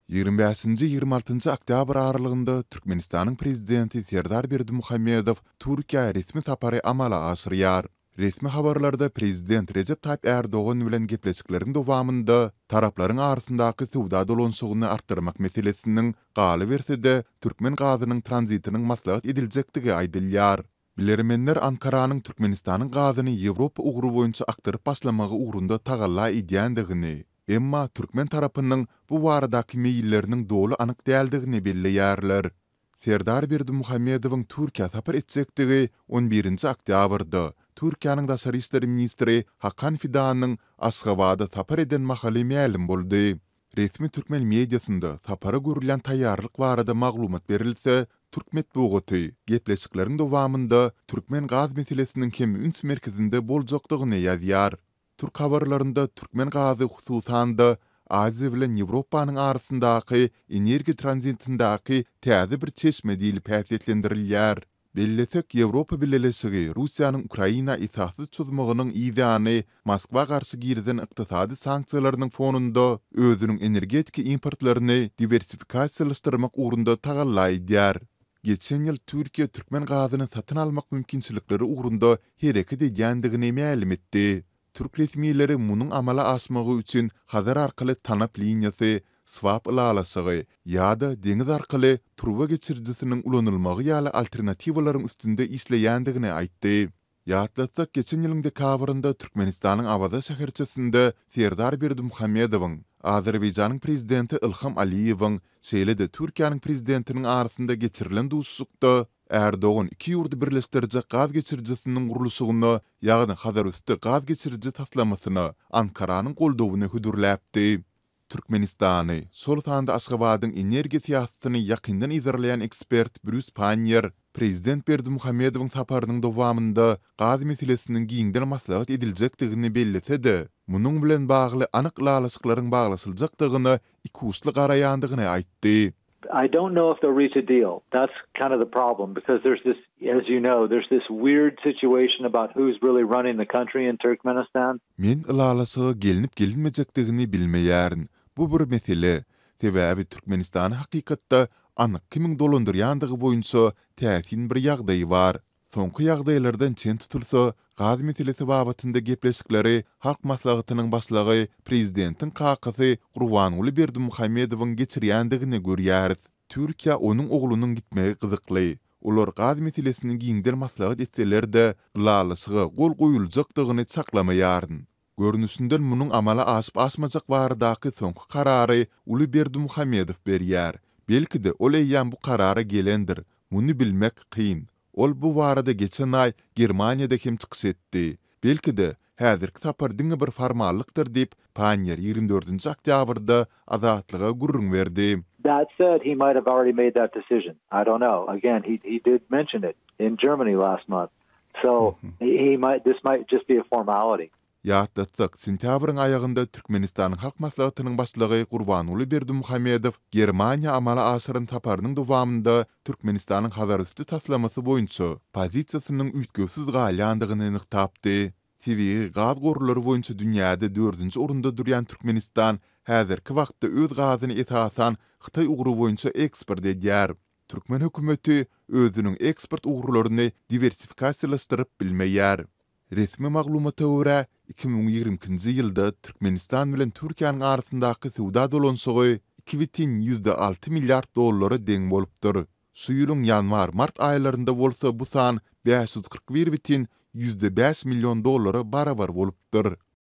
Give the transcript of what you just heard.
Ýigrimi bäşinji, 26-njy oktýabr aralygynda Türkmenistanyň Prezidenti Serdar Berdimuhamedow Türkiýä resmi sapary amala aşyrýar. Resmi habarlarda Prezident Rejep Taýyp Ärdogan bilen gepleşikleriň dowamynda taraplaryň arasyndaky söwda dolanyşygyny artdyrmak meselesiniň, galyberse-de, türkmen gazynyň tranzitiniň maslahat ediljekdigi aýdylýar. Bilermenler Ankaranyň Türkmenistanyň gazyny Ýewropa ugry boýunça akdyryp başlamagy ugrunda tagalla edýändigini, emma türkmen tarapynyň bu baradaky meýilleriniň doly anyk däldigini belleýärler. Serdar Berdimuhamedowyň Türkiýä sapar etjekdigi on birinji oktýabrda, Türkiýäniň daşary işler ministri Hakan Fidanyň Aşgabada sapar eden mahaly mälim boldy. Resmi türkmen mediasynda sapara görülýän taýýarlyk barada maglumat berilse, türk metbugaty gepleşikleriň dowamynda türkmen gaz meselesiniň hem üns merkezinde boljakdygyny ýazýar. Türk habarlarynda türkmen gazy hususan-da Aziýa bilen Ýewropanyň arasyndaky energiýa tranzitindäki täze bir çeşme diýlip häsiýetlendirilýär. Bellesek, Ýewropa Bileleşigi Russiýanyň Ukraina esassyz çozmagynyň yzýany Moskwa garşy girizen ykdysady sanksiýalarynyň fonunda özüniň energetika importlaryny diwersifikasiýalaşdyrmak ugrunda tagalla edýär. Geçen ýyl Türkiýe türkmen gazyny satyn almak mümkinçilikleri ugrunda hereket edýändigini mälim etdi. Türk resmileri munuň amala aşmagy üçin Hazar arkaly tanap liniýasy, swap ylalaşygy ýa-da deňiz arkaly turba geçirijisiniň ulanylmagy ýaly alternatiwalaryň üstünde işleýändigini aýtdy. Ýatlatsak, geçen ýylyň dekabrynda Türkmenistanyň Awaza şäherçesinde Serdar Berdimuhamedowyň, Azerbaýjanyň Prezidenti Ilham Aliýewiň, şeýle-de Türkiýäniň Prezidentiniň arasynda geçirilen duşuşykda Ärdogan iki ýurdy birleşdirjek gaz geçirijisiniň gurluşygyna, ýagny Hazarüsti gaz geçiriji taslamasyna Ankaranyň goldawyny hödürläpdi. Türkmenistany, şol sanda Aşgabadyň energiýa syýasatyny ýakyndan yzarlaýan ekspert Brýus Panniýer prezident Berdimuhamedowyň saparynyň dowamynda gaz meselesiniň giňden maslahat ediljekdigini bellese-de, munuň bilen bagly anyk ylalaşyklaryň baglaşyljakdygyna ikuçly garaýandygyny aýtdy. I don't know if they'll reach a deal. That's kind of the problem because there's this, as you know, there's this weird situation about who's really running the country in Turkmenistan. Men ylalaşyga gelnip-gelinmejekdigini bilmeýärin. Bu bir mesele. Sebäbi Türkmenistany hakykatda anyk kimiň dolandyrýandygy boýunça täsin bir ýagdaý bar. Soňky ýagdaýlardan çen tutulsa, gaz meselesi babatynda gepleşikleri Halk Maslahatynyň Başlygy, prezidentiň kakasy Gurbanguly Berdimuhamedowyň geçirýändigini görýäris. Türkiýä onuň oglunyň gitmegi gyzykly. Olar gaz meselesini giňden maslahat etseler-de, ylalaşyga gol goýuljakdygyny çaklamaýaryn. Görnüşinden munuň amala aşyp-aşmajak baradaky soňky karary uly Berdimuhamedow berýär. Belki-de, ol eýýäm bu karara gelendir. Muny bilmek kyn. Ol bu barada geçen aý Germaniýada hem çykyş etdi. Belki-de, häzirki sapar diňe bir formallykdyr diýip, Panniýer 24 oktýabrda Azatlyga gürrüň berdi. That said, he might have already made that decision. I don't know. Again, he he did mention it in Germany last month. So, he might this might just be a formality. Ýatlatsak, sentýabryň aýagynda Türkmenistanyň Halk Maslahatynyň Başlygy Gurbanguly Berdimuhamedow Germaniýa amala aşyran saparynyň dowamynda Türkmenistanyň Hazarüsti taslamasy boýunça pozisiýasynyň üýtgewsiz galýandygyny nygtapdy. Tebigy gaz gorlary boýunça dünýäde dördünji orunda durýan Türkmenistan häzirki wagtda öz gazyny esasan Hytaý ugry boýunça eksport edýär. Türkmen hökümeti özüniň eksport ugurlaryny diwersifikasiýalaşdyryp bilmeýär. Resmi maglumata görä, 2022-nji ýylda Türkmenistan bilen Türkiýäniň arasyndaky söwda dolanyşygy 2,6 milliard dollara deň bolupdyr. Şu ýylyň ýanwar-mart aýlarynda bolsa bu san 541,5 million dollara barabar bolupdyr.